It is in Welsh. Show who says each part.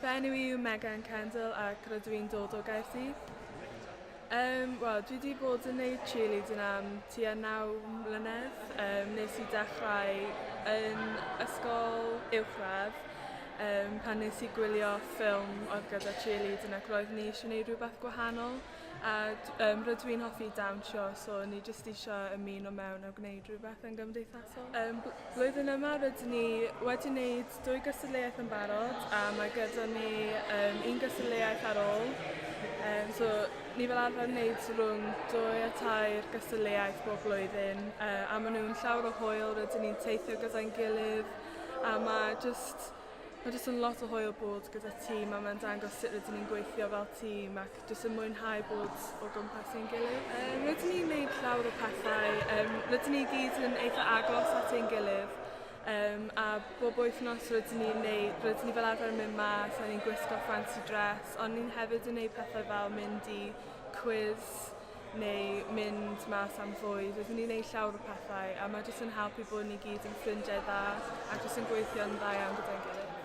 Speaker 1: Fy enw i yw Megan Kendall ac rydw i'n dod o Gaerdydd. Um, Wel, dwi wedi bod yn neud cheerleading am tua 9 mlynedd. Um, nes i dechrau yn ysgol uwchradd um, pan nes i gwylio ffilm oedd gyda cheerleading ac roedd ni eisiau gwneud rhywbeth gwahanol. A rydw i'n hoffi dawnsio, so o'n i jyst eisiau ymuno mewn a gwneud rhywbeth yn gymdeithasol. Um, blwyddyn yma rydyn ni wedi gwneud dwy gystadleuaeth yn barod a mae gyda ni um, un gystadleuaeth ar ôl. Um, so ni fel arfer yn gwneud rhwng dwy a tair gystadleuaeth bob blwyddyn uh, a maen nhw'n llawer o hwyl, rydyn ni'n teithio gyda'n gilydd a mae just Mae jyst yn lot o hwyl bod gyda tîm a mae'n dangos sut rydyn ni'n gweithio fel tîm ac jyst yn mwynhau bod o gwmpas ein gilydd. Um, rydyn ni'n gwneud llawer o pethau. Um, rydyn ni gyd yn eitha agos at ein gilydd. Um, a bob wythnos rydyn ni'n neud, rydyn ni fel arfer yn mynd mas a ni'n gwisgo fancy dress, ond ni'n hefyd yn neud pethau fel mynd i quiz neu mynd mas am fwyd. Rydyn ni'n neud llawer o pethau a mae jyst yn helpu bod ni gyd yn ffrindiau dda a jyst yn gweithio'n dda iawn gyda'n gilydd.